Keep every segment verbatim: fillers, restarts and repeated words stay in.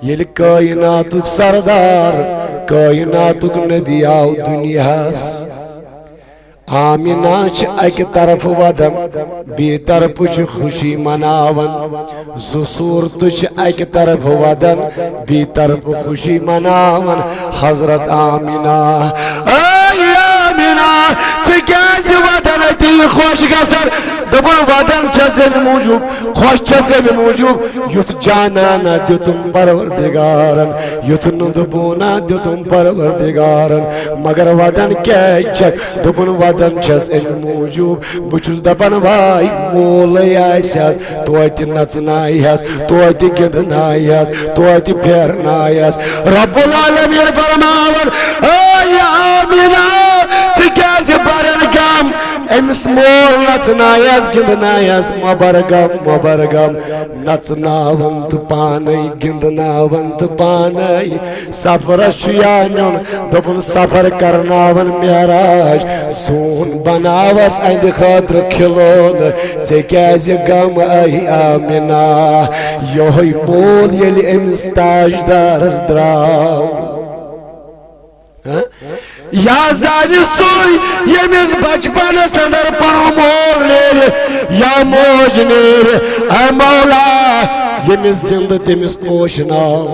ییٚلہِ کائناتُک سردار، کائناتُک نبی آو دُنیاہس، آمینہ چھِ اکہِ طرفہٕ ودان، بیٚیہِ طرفہٕ چھِ خوشی مناوان۔ زٕ صوٗرتہٕ چھِ اکہِ طرفہٕ ودان، بیٚیہِ طرفہٕ خوشی مناوان۔ حضرت آمینہ، اے آمینہ، ژٕ کیازِ ودان أتی خۄش گژھان؟ دوٚپُن، ودان چھَس اَمہِ موٗجوٗب، خۄش چھَس اَمہِ موٗجوٗب، یُتھ جانانہ دیُتُم پروردگارن، یُتھ نُنٛدٕ بونا دیُتُم پروردگارن۔ مگر ودان کیازِ چھکھ؟ دوٚپُن، ودان چھَس اَمہِ موٗجوٗب، بہٕ چھُس دپان، واے مولے آسہِ ہس، توتہِ نژنایہِ ہس، توتہِ گِنٛدنایہِ ہس، توتہِ پھیرنایہِ ہس۔ رب العالمین فرماوان، اے آمینہ، ژٕ کیازِ بران غم؟ أمِس مول نژنایس، گِنٛدنایس، مہ بر غم، مہ بر غم۔ نژناوان تہٕ پانے، گِنٛدناوان تہٕ پانے۔ سفرس چھُ یا نیُن، دوٚپُن، سفر کرناون معراج۔ سون بناوس اہندِ خٲطرٕ کھلونہٕ، ژےٚ کیازِ غم اے آمنہ؟ یہوے مول ییٚلہِ أمِس تاجدارس درٛاو۔ ہہ؟ یا زانہِ سُے ییٚمِس بچپنس اندر پنُن مول نیرِ یا موج نیرِ۔ اے مولا، ییٚمِس زندٕ تٔمِس پوشناو،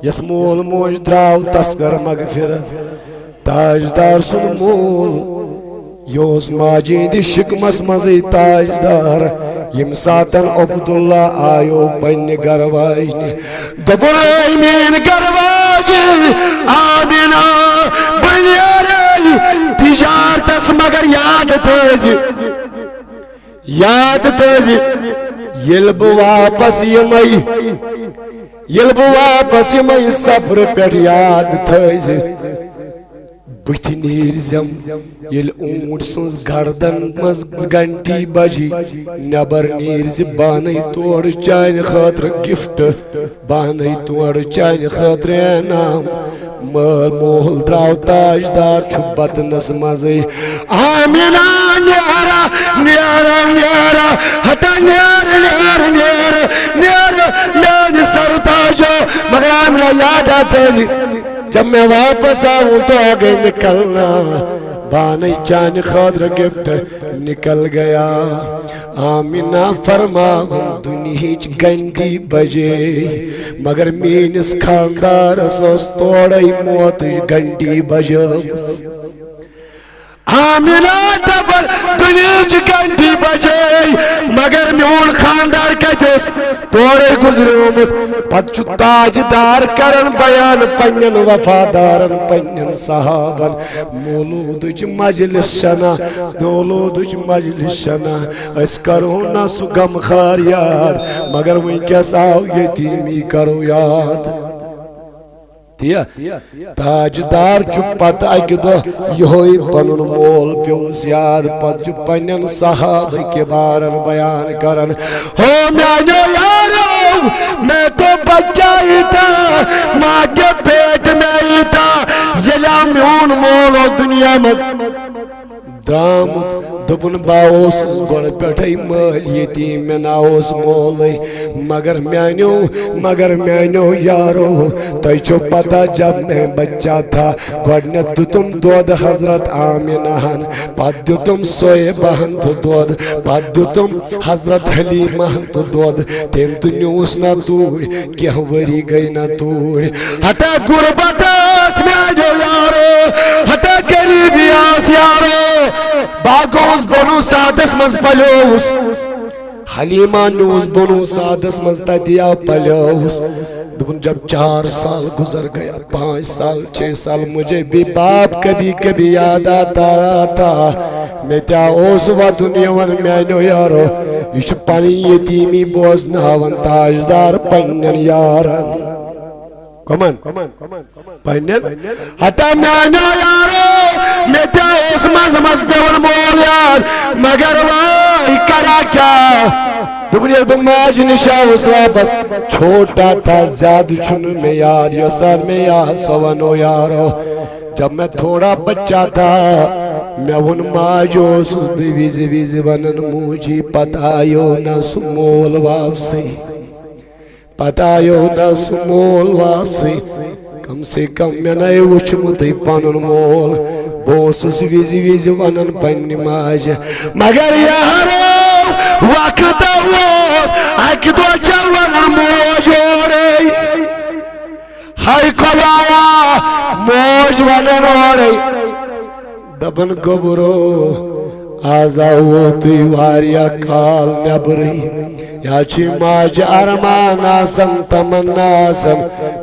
یس مول موج درٛاو تس کر مغفرت۔ تاجدار سُنٛد مول، یہِ اوس ماجہِ ہٕنٛدِ شِکمس منٛزٕے تاجدار۔ ییٚمہِ ساتن عبداللہ آیو پننہِ گرٕ واجنہِ، دوٚپُن، اے میٲنۍ گرٕ واجِنۍ آمنہ، بہٕ نیرے تجارتس، مگر یاد تھٲوزِ، یاد تھٲوزِ، ییٚلہِ بہٕ واپس یِمے، ییٚلہِ بہٕ واپس یِمے سفرٕ پٮ۪ٹھ، یاد تھٲوزِ، بٕتھِ نیرزٮ۪م۔ ییٚلہِ اوٗنٹ سٕنٛز گردن منٛز گھنٹی بجے، نٮ۪بر نیرزِ، بہٕ انَے تورٕ چانہِ خٲطرٕ گفٹ، بہٕ انَے تورٕ چانہِ خٲطرٕ انعام۔ مٲل مول درٛاو، تاجدار چھُ بطنس منٛزٕے۔ آمنہ، نیرا، نیرا، نیرا، ہتا نیر، نیر، نیر، نیر، میانہِ سرتاجو۔ مگر آمنہ، یاد آ تھٲوزِ، جب میں واپس آؤں تو آگے نکلنا، بہٕ انَے چانہِ خٲطرٕ گفٹ۔ نکل گیا۔ آمنہ فرماوان، دُنہِچ گھنٹی بجے، مگر میٲنِس خاندارس ٲس تورے موتٕچ گھنٹی بجٲومٕژ۔ آمنہ دپان، دُنہِچ گھنٹی بجے، مگر میون خاندار کتہِ اوس؟ تورے گُزریومُت۔ پتہٕ چھُ تاجدار کران بیان پننٮ۪ن وفادارن، پننٮ۪ن صحابن، مولوٗدٕچ مجلس چھنا، مولوٗدٕچ مجلس چھنا، أسۍ کرو نہ سُہ غمخار یاد، مگر وٕنکیٚس آو یتیٖمی کرو یاد۔ تی تاجدار چھُ پتہٕ اکہِ دۄہ یہوے پنُن مول پیوس یاد، پتہٕ چھُ پننٮ۪ن صحابہ کبارن بیان کران، ہو میانیو یارو، میں تو بچہ ہی تھا، ماں کے پیٹ میں ہی تھا، ییٚلہِ میون مول اوس دُنیا منٛز درٛامُت، دوٚپُن، بہٕ اوسُس گۄڈٕ پٮ۪ٹھَے مٲلۍ یتیٖم، مےٚ نہ اوس مولٕے۔ مگر میانیو، مگر میانیو یارو، تۄہہِ چھو پتہ، جب میں بچہ تھا، گۄڈٕنٮ۪تھ دیُتُم دۄد حضرت آمنہ ہن، پتہٕ دیُتُم صویبہ ہن تہٕ دۄد، پتہٕ دیُتُم حضرت حلیمہ ہن تہٕ دۄد، تٔمۍ تہٕ نیوٗس نہ توٗرۍ۔ کینٛہہ ؤری گٔے نہ توٗرۍ۔ ہتا غربت ٲس میانیو یارو، ہتا غریبی ٲس یارو۔ بہٕ گوٚوُس بنو سعدس منٛز پلیوُس۔ حلیمہ نیوٗس بنو سعدس منٛز، تتہِ آو پلیوُس۔ دوٚپُن، جب چار سال گزر گیا، پانچ سال، چھ سال، مجھے بھی باپ کبھی کبھی یاد آتا آتا۔ مےٚ تہِ اوس وَدُن یِوان میانیو یارو، یہِ چھُ پنٕنۍ یتیٖمی بوزناوان تاجدار پننٮ۪ن یارن۔ کمن؟ پننٮ۪ن۔ ہتا میانیو یارو، مےٚ تہِ اوس منٛزٕ منٛزٕ پٮ۪وان مول یاد، مگر وۄنۍ کرا کیٛاہ؟ دوٚپُن، ییٚلہِ بہٕ ماجہِ نِش آوُس واپس، چھوٹا تھا، زیادٕ چھُنہٕ مےٚ یاد، یۄس سان مےٚ یاد، سۄ ونو یارو۔ جب میں تھوڑا بچہ تھا، مےٚ ووٚن ماجہِ اوسُس بہٕ وِزِ وِزِ ونان، موجی، پتہٕ آیو نہ سُہ مول واپسٕے۔ پتہٕ آیو نہٕ سُہ مول واپسٕے۔ کم سے کم مےٚ نے وُچھمُتٕے پنُن مول۔ بہٕ اوسُس وِزِ وِزِ ونان پننہِ ماجہِ، مگر یارو، وقت ووت، اکہِ دۄہ چھےٚ ونان موج اورے۔ ہاے خدایا، موج ونان اورے۔ دپان گوٚبرو، از آوو تُہۍ واریاہ کال نٮ۪برٕے۔ یا چھِ ماجہِ ارمان آسان، تمنا آسان،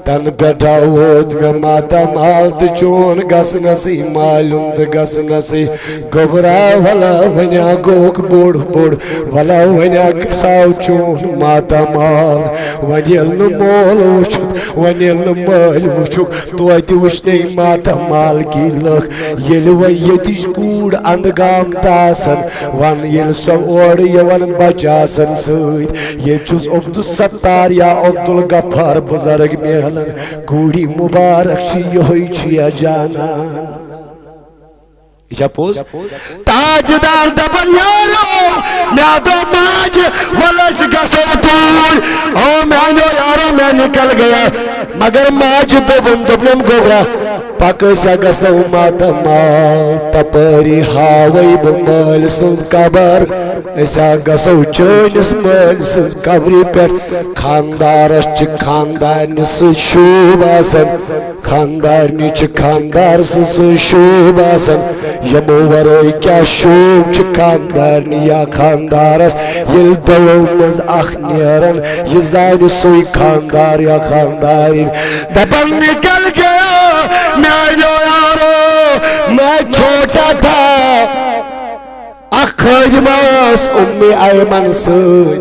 تنہٕ پٮ۪ٹھ آو ووت مےٚ ماتامال تہٕ چون گژھنسٕے، مالیُن تہٕ گژھنسٕے۔ گوٚبرا، ولا وَنیا گوٚکھ بوٚڑ بوٚڑ، ولا وَنیا گژھاو چون ماتامال۔ وۄنۍ ییٚلہِ نہٕ مول وُچھُتھ، وۄنۍ ییٚلہِ نہٕ مٲلۍ وُچھُکھ، توتہِ وُچھنے ماتامال کی لُکھ۔ ییٚلہِ وۄنۍ ییٚتِچ کوٗر اندٕ گام تہٕ آسن، وَن ییٚلہِ سۄ اورٕ یِوان بچہٕ آسن سۭتۍ، ییٚتہِ چھُس عبدالستار یا عبدالغفار بُزرگ میلان۔ کوٗری مُبارک چھِ یِہوٚے چھُ یا جانان۔ یہِ چھا پوٚز؟ تاجدار دپان، یارو، مےٚ دوٚپ ماجہِ، وَلہٕ أسۍ گژھو توٗرۍ۔ او میٛانیو یارو، مےٚ نِکل گیا۔ مگر ماجہِ دوٚپُن، دوٚپنم، گوٚبرا، پکھ أسۍ ہا گژھو ماتامال، تپٲری ہاوے بہٕ مٲلۍ سٕنٛز قبر۔ أسۍ ہا گژھو چٲنِس مٲلۍ سٕنٛز قبرِ پٮ۪ٹھ۔ خاندارس چھِ خاندارنہِ سۭتۍ شوٗب آسان۔ خاندارنہِ چھِ خاندار سٕنٛز سۭتۍ شوٗب آسان۔ یِمو ورٲے کیٛاہ شوٗب چھِ خاندارنہِ یا خاندارس؟ ییٚلہِ دۄیو منٛز اکھ نیران، یہِ زانہِ سُے خاندار یا خاندارِنۍ۔ دپان نکل گیا میٛانیو یارو، میں چھوٹا تھا۔ اکھ خٲدِم ٲس اُمِّ ایمن سۭتۍ،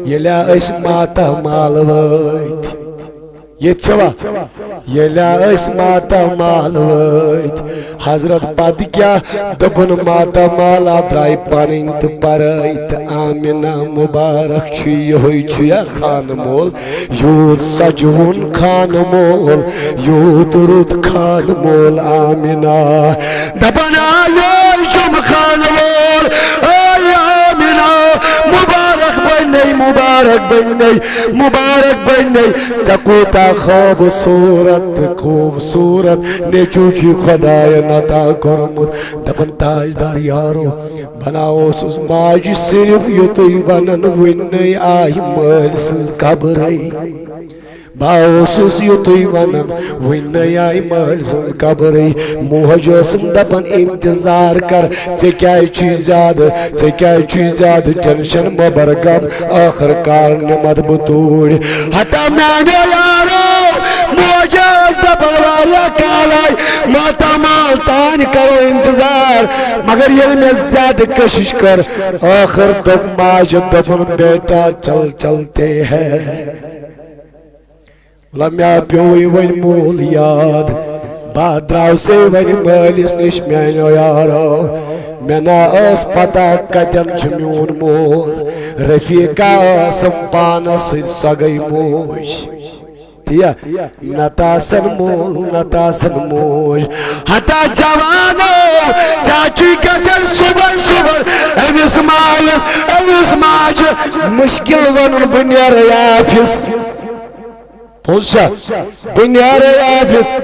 ییٚلہِ أسۍ ماتامال وٲتۍ۔ ییٚتہِ چھوا؟ ییٚلہِ أسۍ ماتامال وٲتۍ، حضرت پتہٕ کیٛاہ دوٚپُن، ماتامالا درٛاے پنٕنۍ تہٕ پرٲے تہٕ آمنہ مُبارک چھُ یِہوٚے چھُ یا خانہٕ مول، یوٗت سجوُن خانہٕ مول، یوٗت رُت خانہٕ مول آمنہ۔ دپان آیوے چھُم خانہٕ وول، اے آمنہ، مُبارک بنے، مُبارک بنے، مُبارک بنے۔ ژےٚ کوٗتاہ خوٗبصوٗرت تہٕ خوٗبصوٗرت نیٚچوٗ چھُے خۄداین عطا کوٚرمُت۔ دپان تاجدار یارو، بناو اوسُس ماجہِ صرف یُتُے ونان، وُنہِ نَے آیہِ مٲلۍ سٕنٛز قبرے۔ بہٕ اوسُس یُتُے ونان، وُنہِ نَے آیہِ مٲلۍ سٕنٛز قبرٕے۔ موج ٲسٕم دپان، انتظار کر، ژےٚ کیٛازِ چھُے زیادٕ، ژےٚ کیٛازِ چھُے زیادٕ ٹینشن، مہ بر غم، ٲخٕر کار نِمتھ بہٕ توٗرۍ۔ ہتا میٛانیو یارو، موج ٲس دپان، واریاہ کال آیہِ، ماتامال تانۍ کرو انتظار، مگر ییٚلہِ مےٚ زیادٕ کشش کٔر، ٲخٕر دوٚپ ماجہِ، دوٚپُن، بیٹا، چل چلتے ہیں۔ ولا مےٚ پیوٚوُے وۄنۍ مول یاد، بہٕ درٛاوسے وۄنۍ مٲلِس نِش میٛانیو یارو۔ مےٚ نا ٲس پتہ کتٮ۪ن چھُ میون مول۔ رفیقہ ٲسٕم پانس سۭتۍ سۄ گٔے موج۔ تی یا؟ نتہٕ آسن مول، نتہٕ آسن موج۔ ہتا جوانو، ژےٚ چھُے گژھان صُبحن صُبحن أمِس مالس، أمِس ماجہِ مُشکِل ونُن، بہٕ نیرٕ آفس۔ پوٚز چھا؟ بہٕ نیرٕ آفس۔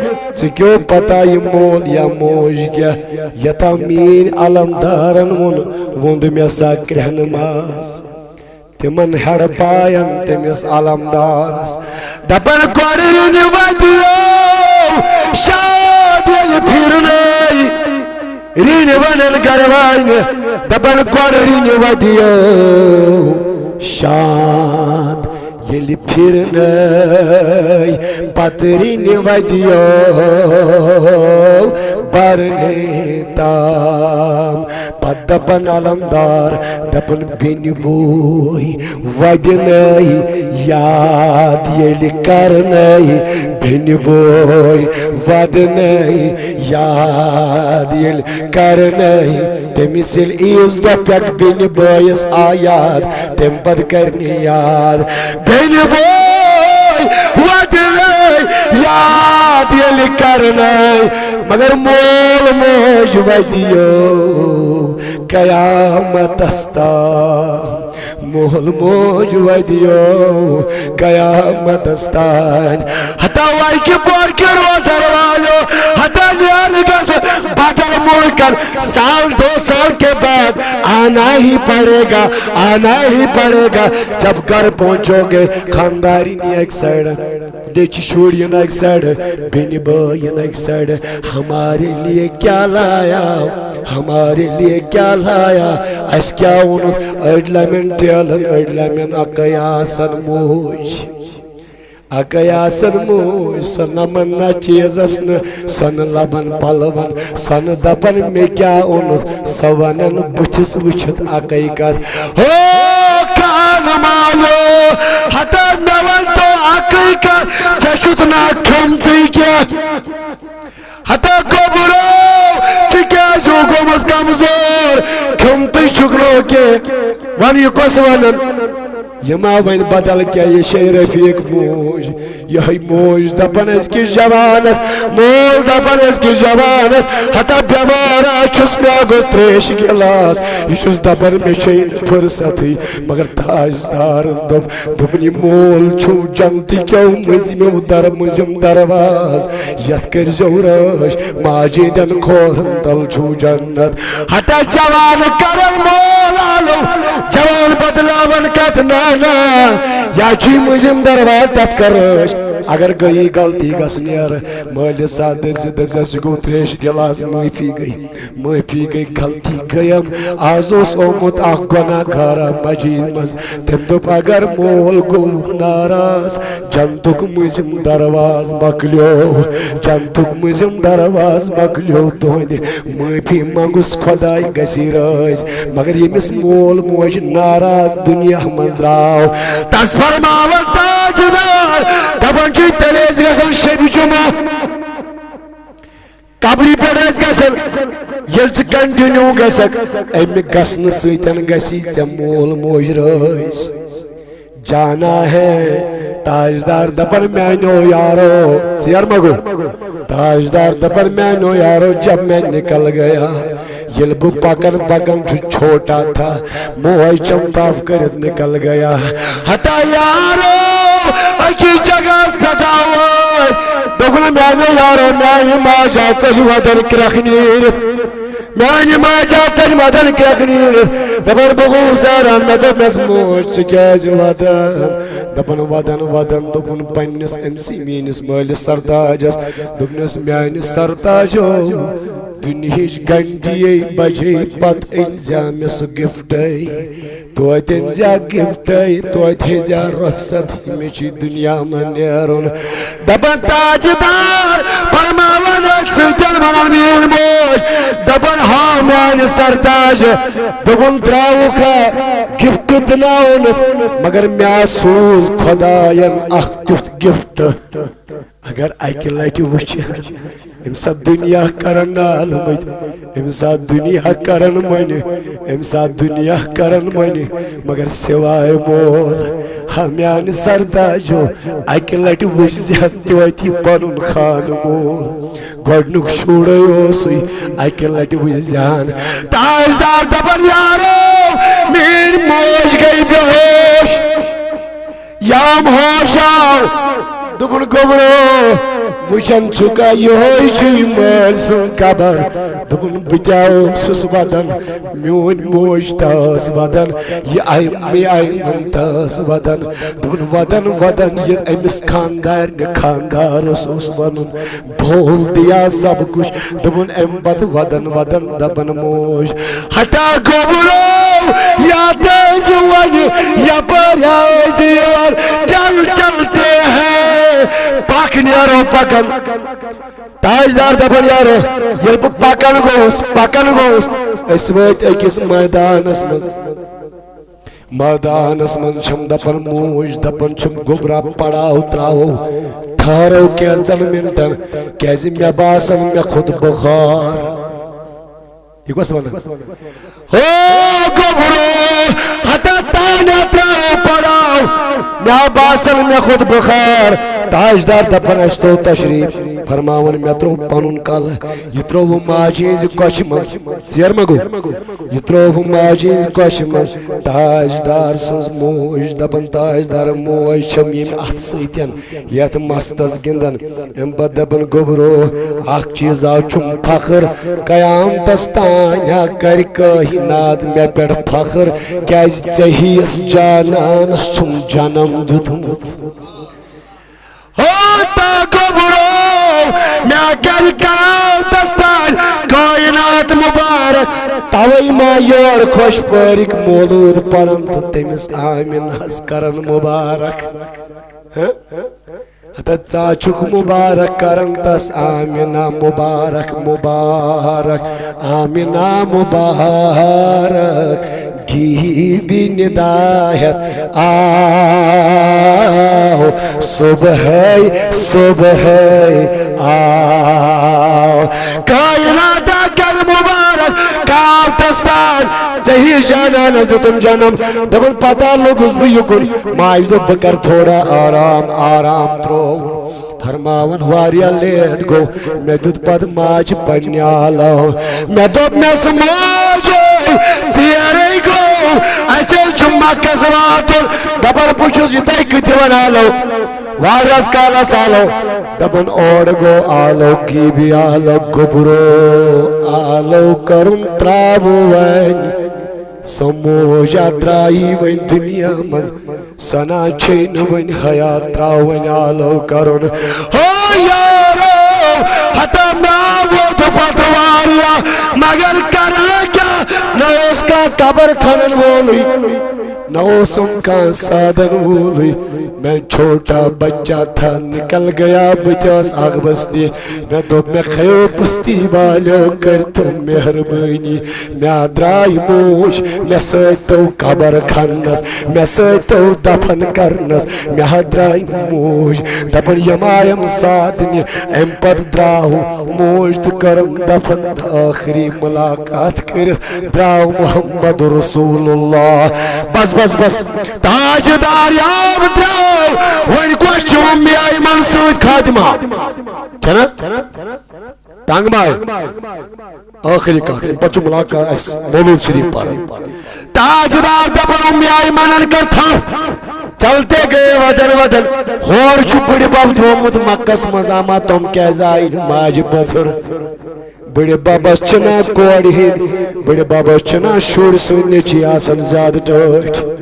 ژےٚ کیٛاہ پتہ یہِ مول یا موج کیٛاہ؟ یوٚتام میٛٲنۍ علمدارن ووٚن، ووٚن مےٚ سا کرٛہنہٕ ماز۔ تِمن ہیٚڑ پاین تٔمِس علمدارس۔ دپان، گۄڈٕ رِنہِ وَدیو شاد ییٚلہِ پھِرنَے۔ رِنہِ ونان گرٕ والنہِ، دپان، گۄڈٕ رِنہِ وَدیو شاد ییٚلہِ پھِرنَے، پتہٕ رِنہِ وَدیو برنہِ تام۔ پتہٕ دپان علمدار، دپان، بیٚنہِ بوے، وَدِ نَے یاد ییٚلہِ کرنَے، بیٚنہِ بوے، وَدِ نَے یاد ییٚلہِ کرنَے۔ تٔمِس ییٚلہِ عیٖذ دۄہ پٮ۪ٹھ بیٚنہِ بٲیِس آو یاد، تَمہِ پتہٕ کرنہِ یاد۔ بیٚنہِ بوے، وَدِ نَے یاد ییٚلہِ کرنَے، مگر مول موج وَدیو قیامتس تام۔ مول موج ودیو قیامتس تان۔ ہتا وایہِ پورکہِ روزن والو، ہتا نیر گژھ بدل ملکن، سال دو سال کے بعد آنا ہی پڑے گا، آنا ہی پڑے گا۔ جب گھر پہنچو گے، خانداری نی ایک سائیڈ، نیٚچہِ شُرۍ یِن اکہِ سایڈٕ، بیٚنہِ بٲے یِن اکہِ سایڈٕ۔ ہمارے لیے کیا لایا، ہمارے لیے کیا لایا؟ اسہِ کیا اوٚنُتھ؟ أڑۍ لمن ٹیلن، أڑۍ لمن اکے آسن موج، اکے آسن موج۔ سۄ نمن نہ چیزس نہٕ، سۄ نہٕ لبن پلون، سۄ نہٕ دپن مےٚ کیا اوٚنُتھ، سۄ ونن بٕتھِس وٕچھِتھ اکے کتھ، ہو کان مالو، ہتا مےٚ ون تو اکے کتھ، ژےٚ چھُتھ نا کھیوٚمتُے کینٛہہ؟ ہتا گوٚبرو، ژٕ کیازِ چھُکھ گوٚمُت کمزور؟ کھیوٚمتُے چھُکھ نہٕ کینٛہہ۔ ون یہِ کۄس ونان؟ یہِ ما ونہِ بدل کینٛہہ، یہِ چھے رفیق موج۔ یہے موج دپان أزکِس جوانس، مول دپان أزکِس جوانس، ہتا بٮ۪مار ہا چھُس، مےٚ گوٚژھ تریش گلاس۔ یہِ چھُس دپان مےٚ چھے نہٕ فرصتٕے۔ مگر تاجدارن دوٚپ، دوٚپُن، یہِ مول چھُ جنتہٕ کیو مٔنٛزِمیو در، مٔنٛزِم درواز، یتھ کٔرۍزیو رٲچھ، ماجہِ ہٕنٛدٮ۪ن کھورن تل چھُ جنت۔ ہتا جوان کرن مول آلو، جوان بدلاون کتھ، نہ نہ، یا چھُے مٔنٛزِم درواز، تتھ کر رٲچھ۔ اگر گٔیی غلطی گژھ نیر، مٲلِس ساتھ دٔپۍ زِ، دٔپۍ زٮ۪س، یہِ گوٚو تریش گلاس، معٲفی گٔے، معٲفی گٔے، غلطی گٔیم۔ از اوس آمُت اکھ گۄناہ گارا مسجد منٛز، تٔمۍ دوٚپ، اگر مول گوٚو ناراض، جنتُک مٔنٛزِم درواز مۄکلیو، جنتُک مٔنٛزِم درواز مۄکلیو تُہنٛدِ معٲفی منٛگُس خۄداے گژھی رٲضۍ، مگر ییٚمِس مول موج ناراض دُنیا منٛز درٛاو، تس فرماوان تاجدار، دپان چھُے تیٚلہِ ٲسۍ گژھان شبِ جمعہ، قبرِ پٮ۪ٹھ ٲسۍ گژھان، ییٚلہِ ژٕ کنٹِنیو گژھکھ، امہِ گژھنہٕ سۭتۍ گژھی ژےٚ مول موج رٲضۍ۔ جانا ہے تاجدار دپن میانیو یارو، ژیر مگو۔ تاجدار دپن میانیو یارو، جب میں نکل گیا، ییٚلہِ بہٕ پکان پکان چھُ چھوٹا تھا، موج چھم تف کٔرِتھ نکل گیا۔ ہتا یارو، أکِس جگہس پٮ۪ٹھ آوے۔ دوٚپُن میانیو یارو، میانہِ ماجہِ آو ژےٚ چھِ ودان کرٛکھ نیٖرِتھ۔ میانہِ ماجہِ آو ژےٚ ودان کرٛکھ نیٖرِتھ۔ دپان بہٕ گوٚوُس حیران، مےٚ دوٚپ مےٚ موج، ژٕ کیازِ ودان؟ دپان ودان ودان دوٚپُن پننِس أمۍ سٕے میٲنِس مٲلِس سرتاجس، دوٚپنس میانہِ سرتاجو، دُنہِچ گھنٹی بجے پتہٕ أنۍ زِ مےٚ سُہ گفٹے۔ توتہِ أنۍ زِ گفٹے، توتہِ ہے زِ رۄخصت، مےٚ چھُ دُنیا منٛز نیرُن۔ دپان تاجدار، فرماوان ٲسۍ سۭتٮ۪ن ونان میٲنۍ موج، دپان ہا میانہِ سرتاج، دوٚپُن تراوُکھ ہا گفٹ تہِ نہ اوٚنُتھ، مگر مےٚ سوٗز خۄداین اکھ تیُتھ گفٹ۔ اگر اکہِ لٹہِ وٕچھِ ہن، ییٚمہِ ساتہٕ دُنیا کرن نالہٕ مٔتۍ، ییٚمہِ ساتہٕ دُنیا کرن مۄنہِ، ییٚمہِ ساتہٕ دُنیا کرن مۄنہِ، مگر سوائے مول، ہا میانہِ سرتاجو، اکہِ لٹہِ وٕچھ زِ ہن توتہِ پنُن خانہٕ مول۔ گۄڈنیُک شُرے اوسُے، اکہِ لٹہِ وٕچھ زِ ہن۔ تاجدار دپان یارو، میٲنۍ موج گٔے بے ہوش۔ یام ہوش آو، دوٚپُن گوٚبرو، وٕچھان چھُکھا یِہوٚے چھُے مٲلۍ سٕنٛز قبر۔ دوٚپُن بہٕ تہِ اوسُس ودان، میٲنۍ موج تہِ ٲس ودان، یہِ آیہِ، مےٚ آیہِ من تہِ ٲس ودان۔ دوٚپُن ودان ودان یہِ أمِس خاندارنہِ خاندارس اوس ونُن، بول دیا سب کچھ۔ دوٚپُن امہِ پتہٕ ودان ودان دپان موج، ہتا گوٚبرو، یاد ٲسۍ وۄنۍ یپٲرۍ ٲسۍ یِوان، چل چلتے ہیں۔ پکھ نیرو پکان۔ تاجدار دپان یارو، ییٚلہِ بہٕ پکان گوٚوُس، پکان گوٚوُس، أسۍ وٲتۍ أکِس مٲدانس منٛز۔ مٲدانس منٛز چھم دپان موج، دپان چھم گوٚبرا پڑاو تراوو، ٹھہرو کینٛژن منٹن، کیازِ مےٚ باسان مےٚ کھوٚت بخار۔ یہِ کۄس ونان؟ ہو گوٚبرو، ہتا تانۍ تراو پڑاو، مےٚ باسان مےٚ کھوٚت بخار۔ تاجدار دپان، اسہِ تو تشریف فرماوان، مےٚ ترٛوو پنُن کلہٕ، یہِ ترٛووُم ماجہِ ہٕنٛزِ کۄچھِ منٛز۔ ژیر ما گوٚو؟ یہِ ترٛووُم ماجہِ ہٕنٛزِ کۄچھِ منٛز۔ تاجدار سٕنٛز موج دپان، تاجدار موج چھم ییٚمہِ اتھٕ سۭتۍ یتھ مستس گِنٛدان۔ امہِ پتہٕ دپان، گوٚبرو، اکھ چیٖز آو چھُم فخر، قیامتس تانۍ ہا کرِ کٲہِنات مےٚ پٮ۪ٹھ فخر، کیازِ ژےٚ ہِوِس جانانس چھُم جنم دیُتمُت۔ ہو تا گوٚبرو، مےٚ کرِ قیامتس تانۍ کٲہِنات مبارک۔ توے ما یور خۄش پٲرِکۍ مولوٗد پران تہٕ تٔمِس آمِنہس کران مبارک۔ ہہ؟ ہتا ژا چھُکھ مبارک کران تس آمنہ مبارک مبارک، آمنہ مبارک، گی بی نداہت آو صبح، صبح آو۔ کائنات کر مبارک کاو تستان، ژےٚ ہِوِس جانانس دیُتُم جنم۔ دپان پتہ لوٚگُس بہٕ یُکُن، ماجہِ دوٚپ بہٕ کرٕ تھوڑا آرام، آرام ترٛووُن۔ فرماوان واریاہ لیٹ گوٚو، مےٚ دیُت پتہٕ ماجہِ پننہِ آلو۔ مےٚ دوٚپ مےٚ سُہ موج، ژیرے گوٚو، اسہِ حظ چھُ مکس واتُن۔ دپان بہٕ چھُس یِتھے کٔنۍ دِوان آلو، واریاہس کالس آلو۔ دپان اورٕ گوٚو آلو، گیٖبی آلو، گوٚبرو آلو کرُن ترٛاوُن وۄنۍ۔ سۄ موج آ درٛایی وۄنۍ دُنیا منٛز، سۄ نا چھے نہٕ وۄنۍ حیات، ترٛاو وۄنۍ آلو کرُن۔ ہو یارو، ہتا مےٚ آو ووت پتہٕ واریاہ، مگر کرٕ کیٛاہ؟ نہ اوس کانٛہہ قبر کھنن وولُے، نہ اوسُم کانٛہہ سادن وولُے۔ میں چھوٹا بچہ تھا، نکل گیا، بہٕ تہِ اوس اکھ بستی۔ مےٚ دوٚپ، مےٚ کھیو بستی والیو، کٔرتو مہربٲنی۔ مےٚ درٛاے موج، مےٚ سۭتۍ تو قبر کھننس، مےٚ سۭتۍ تو دفن کرنس۔ مےٚ ہا درٛاے موج۔ دپان یِم آیم سادنہِ، امہِ پتہٕ درٛاو موج تہٕ کٔرٕم دفن تہٕ ٲخری ملاقات کٔرِتھ درٛاو محمد رسول اللہ۔ بس، بس، بس، تاجدار یاب درٛاو، وۄنۍ کۄس چھِ اُمہِ ایمن سۭتۍ خاتمہ؟ چھنا؟ تنگ ما آیہِ؟ ٲخری کتھ، امہِ پتہٕ چھُ ملاقات اسہِ مولود شریف پران۔ تاجدار دپان، اُمہِ ایمنن کٔر تھپھ، چلتے گئے ودن ودن۔ ہورٕ چھُ بٕڈِ بب درٛامُت مکس منٛز، اما تِم کیازِ آیہِ نہٕ ماجہِ پٔتھر؟ بٕڈِ ببس چھِنہ کورِ ہٕنٛدۍ، بٕڈِ ببس چھِنہ شُرۍ سٕنٛدۍ نیٚچی آسان زیادٕ ٹٲٹھۍ۔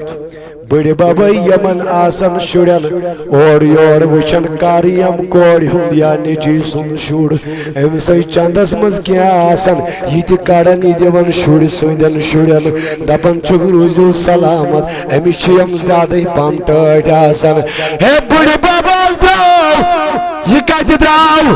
بٕڈِ ببے یِمن آسن شُرٮ۪ن اورٕ یور وٕچھان، کر یِم کورِ ہُنٛد یا نیٚچی سُنٛد شُر، أمۍ سٕے چندس منٛز کینٛہہ آسن، یہِ تہِ کڑان، یہِ دِوان شُرۍ سٕنٛدٮ۪ن شُرٮ۪ن، دپان چھُکھ روٗزِو سلامت، أمِس چھِ یِم زیادَے پہم ٹٲٹھۍ آسان۔ ہے بٕڈِ ببس درٛاو، یہِ کتہِ درٛاو؟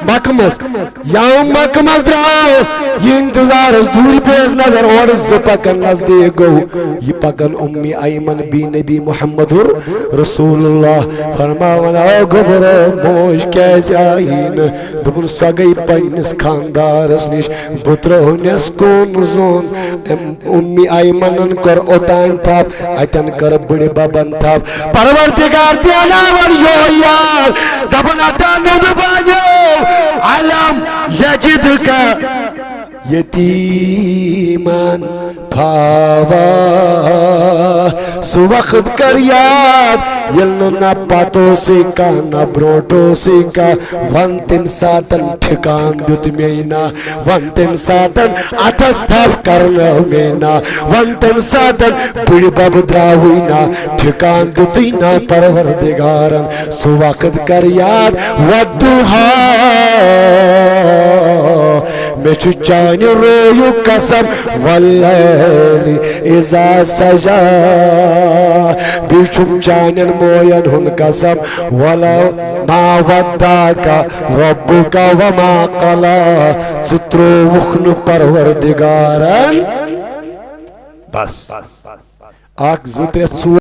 مکمس۔ یوم مکمس درٛاو، یہِ انتظارس دوٗرِ پیٚیس نظر، اورٕ زٕ پکان نزدیٖک گوٚو۔ یہِ پکان اُمہِ ایمن بی نبی محمد رسول اللہ۔ فرماوان، او گوٚبرو، موج کیازِ آیی نہٕ؟ دوٚپُن، سۄ گٔے پننِس خاندارس نِش، بہٕ ترٛوونس کُن زوٚن۔ أمۍ اُمہِ ایمنن کٔر اوٚتام تھپھ، اتٮ۪ن کٔر بٕڈِ ببن تھپھ۔ پروردگار دیاناوان یوہے یاد، دپان، اتا نُنہٕ بانیو، الم یجدک یتیمن فآویٰ۔ سُہ وقت کر یاد، ییٚلہِ نہٕ نہ پتہٕ اوسُے کانٛہہ، نہ برونٛٹھ اوسُے کانٛہہ۔ ون تمہِ ساتن ٹھکان دیُت مے نا، ون تمہِ ساتن اتھس تھپھ کرنٲو مے نا، ون تمہِ ساتن بٕڈِ بب درٛاوٕے نا، ٹھکان دیُتٕے نا پروردگارن۔ سُہ وقت کر یاد، والضحیٰ، مےٚ چھُ چانہِ رویُک قسم، واللیل اذا سجیٰ، بیٚیہِ چھُم چانٮ۪ن موین ہُنٛد قسم، ولا ما ودعک ربک وما قلیٰ، ژٕ ترٛووُکھ نہٕ پروردگارن۔ بس، اکھ، زٕ، ترٛےٚ، ژور۔